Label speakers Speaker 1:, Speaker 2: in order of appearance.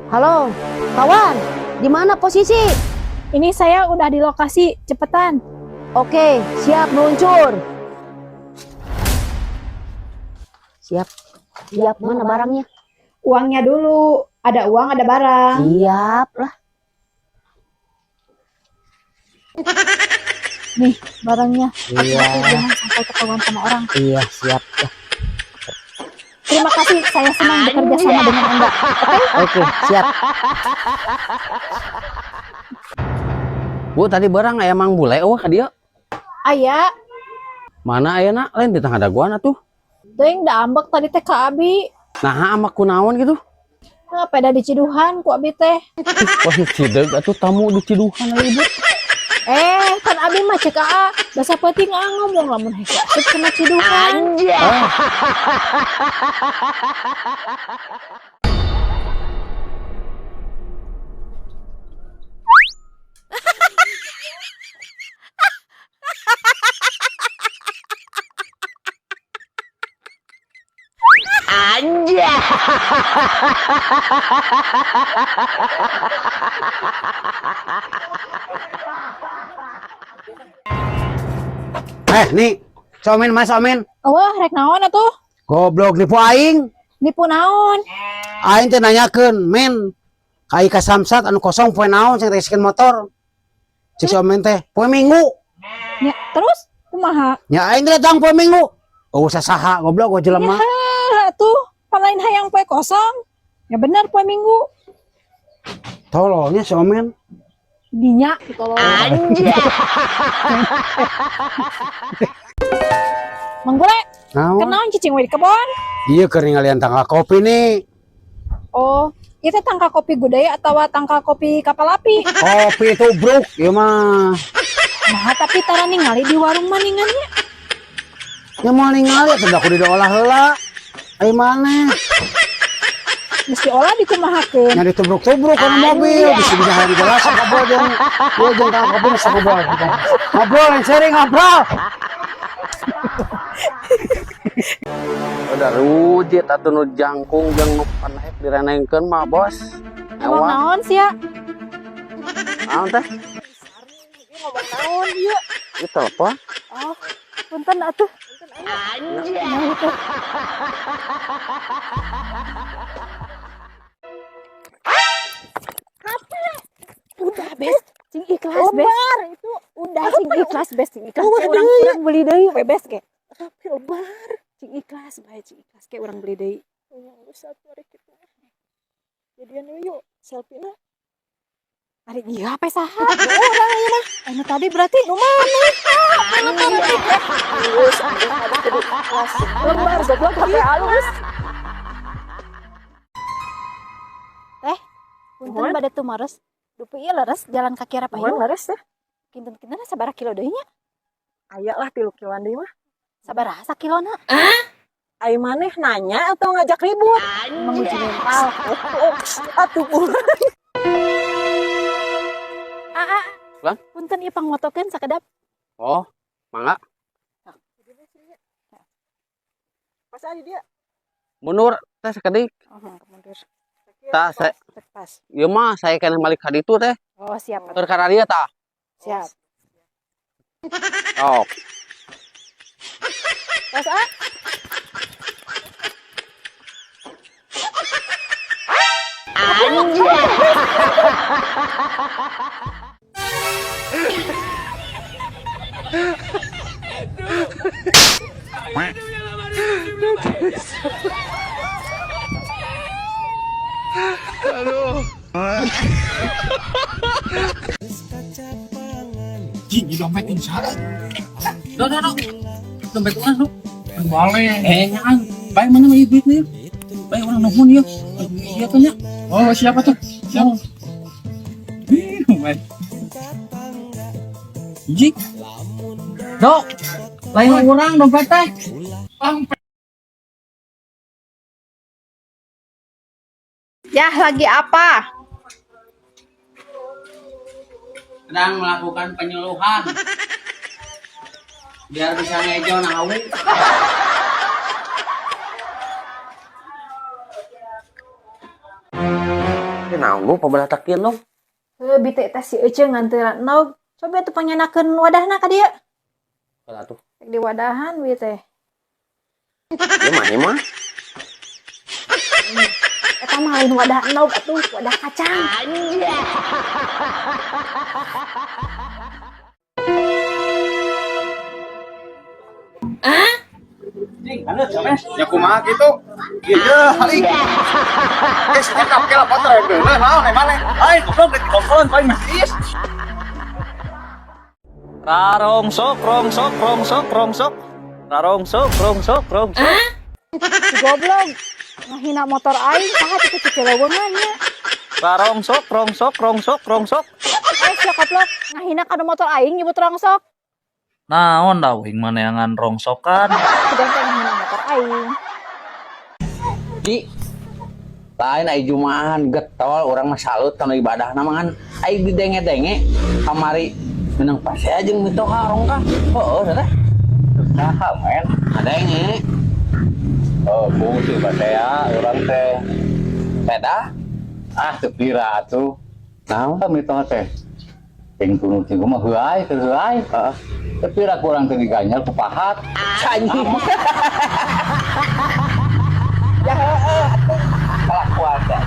Speaker 1: Halo, kawan, di mana posisi?
Speaker 2: Ini saya udah di lokasi, cepetan.
Speaker 1: Oke, siap meluncur. Siap. Siap, mana barangnya?
Speaker 2: Uangnya dulu. Ada uang, ada barang.
Speaker 1: Siap lah.
Speaker 2: Nih, barangnya.
Speaker 1: Iya.
Speaker 2: Jangan sampai ketahuan sama orang.
Speaker 1: Iya, siap. Lah.
Speaker 2: Terima kasih, saya senang bekerja sama dengan Anda.
Speaker 1: Oke, siap.
Speaker 3: Bu, tadi barang aya Mang Bule eueuh ka dieu.
Speaker 2: Aya,
Speaker 3: Mana ayeuna lain di tengah daguan atuh.
Speaker 2: teuing da ambek tadi teh ka abi.
Speaker 3: Naha ambek kunaon gitu.
Speaker 2: Nah, peda di Ciduhan ku abi teh.
Speaker 3: Wah, cideg atuh tamu di Ciduhan aya ibu.
Speaker 2: Eh, kan abi mah cek aa, basa peuting aa ngomong lamun hese asup cenah Ciduhan.
Speaker 3: Ah.
Speaker 4: Nih, somen mas somen.
Speaker 2: Wah, rek naon atuh?
Speaker 4: Goblok nipu aing.
Speaker 2: Nipu naon?
Speaker 4: Aing teh nanyakeun, men. Kai ka Samsat anu kosong poe naon sing resikeun motor. Cek somen teh, poe Minggu.
Speaker 2: Ya, terus kumaha?
Speaker 4: Nya aing teh datang poe Minggu. Oh, sasaha goblok gua jelema.
Speaker 2: Ya, tuh, palain hayang poe kosong. Ya bener poe Minggu.
Speaker 4: Tololnya somen.
Speaker 2: Dinya gitu loh. Mang Bule,
Speaker 4: Naon?
Speaker 2: kenaon cicing we di kebon?
Speaker 4: Iya keur ningalian tangkal kopi nih.
Speaker 2: Oh, itu tangkal kopi gudaya atau tangkal kopi kapal api?
Speaker 4: Kopi tubruk ieu mah.
Speaker 2: Nah, tapi tara ningali di warung maningannya.
Speaker 4: Ya moal ningali atuh da kudu diolah heula. Ai maneh?
Speaker 2: Geus diolah dikumahakeun.
Speaker 4: Nya ditubruk-tubruk kana mobil, bisa bisa hayang jelas ngobrol jeung ieu jeung tangkal kopi geus ngobrol. Ngobrol yang sering ngobrol.
Speaker 3: Udah rujit atuh nu jangkung jeung nu panaek direnengkeun mah, Bos.
Speaker 2: Ngomong
Speaker 3: Ewa.
Speaker 2: naon sia?
Speaker 3: Naon teh?
Speaker 2: Ngomong naon ieu?
Speaker 3: Ieu telepon.
Speaker 2: Oh, punten atuh. Anjir. Udah, Bes. Cing ikhlas, Bes. Itu udah cing ikhlas, Bes. Cing ikhlas. Kayak urang beli deui we, Bes ke. Tapi lebar. Cing ikhlas, bae cing ikhlas kayak urang beli deui.
Speaker 5: Jadian yuk selfie na.
Speaker 2: Ari ieu HP saha? Urang ieu mah. Anu tadi berarti nu mana? Anu tadi.
Speaker 5: Geus ada kudu ikhlas. Lebar goblok HP halus.
Speaker 2: Teh, punten bade tumaros. Dupi ieu leres jalan kaki rapayu.
Speaker 5: Nuhun leres teh.
Speaker 2: Kinten-kinten sabaraha kilo deui nya?
Speaker 5: Aya lah 3 kiloan deui mah.
Speaker 2: Sabaraha sakilona?
Speaker 5: Ai maneh nanya atau ngajak ribut?
Speaker 2: Menguji mental.
Speaker 5: Oh, atuh bulan.
Speaker 2: Aa,
Speaker 3: Bang?
Speaker 2: punten ieu pangmotokeun sakedap.
Speaker 3: Oh, mangga.
Speaker 5: Pas adi dia.
Speaker 3: Mundur teh sakedik.
Speaker 2: Oh, mangga mundur.
Speaker 3: Tah, saya
Speaker 2: Pas.
Speaker 3: ieu mah saya keneh balik ka ditu teh.
Speaker 2: Oh, siap.
Speaker 3: Keur ka dieu tah.
Speaker 2: Siap.
Speaker 3: Oh.
Speaker 2: Pas, ah.
Speaker 6: Jing, di dompet insya.
Speaker 3: Dok, dok, dok. Dompet urang, dok.
Speaker 6: Boleh.
Speaker 3: Eh, nyaan. Bae mana mah ieu duitnya? Bae urang nuhun ieu. Ieu tuh nya.
Speaker 6: Oh, siapa tuh? Siapa? Ih, baik.
Speaker 3: Jik. Dok. Lain urang dompet teh.
Speaker 2: Yah, lagi apa?
Speaker 3: Sedang melakukan penyuluhan. Biar bisa ngejo nahu.
Speaker 7: Ini naon lu pabalatak dong.
Speaker 2: Heuh, bite teh si Ece nganteran endog. Coba tuh pangnyanakeun wadahna ka dieu.
Speaker 7: Kalau tuh.
Speaker 2: Di wadahan bi teh.
Speaker 7: Ieu mah ieu mah.
Speaker 2: Eta mah lain wadah endog atuh, wadah kacang.
Speaker 3: Ya kumaha gitu? Iya, aing. Eh, si nyekap ke lah motor yang deuleuh naon eh maneh. Aing goblok rek dikongkolan ku aing mah is.
Speaker 6: Rarongsok, rongsok, rongsok, rongsok. Rarongsok, rongsok, rongsok.
Speaker 2: Si goblok ngahina motor aing saha teh ciceleweungan nya.
Speaker 6: Rarongsok, rongsok, rongsok, rongsok.
Speaker 2: Eh sia goblok ngahina kana motor aing nyebut rongsok.
Speaker 6: Naon dah wing maneangan rongsokan.
Speaker 2: Sedang teh ngahina motor aing.
Speaker 8: Ki, lain ai jumahan getol urang mah salut kana ibadah mah kan ai didenge-denge kamari menang pasea jeung mitoha rongkah. Heueuh teh. Saha men? Ngadenge. Oh, fungsi pasea urang teh. Beda? Ah, teu pira atuh. Naon ka mitoha teh? Ping tunu cing mah heuay teu heuay. Heeh. Teu pira kurang teh diganyal ku pahat.
Speaker 7: Anjing.
Speaker 8: Ya heueuh atuh. Kalakuan teh.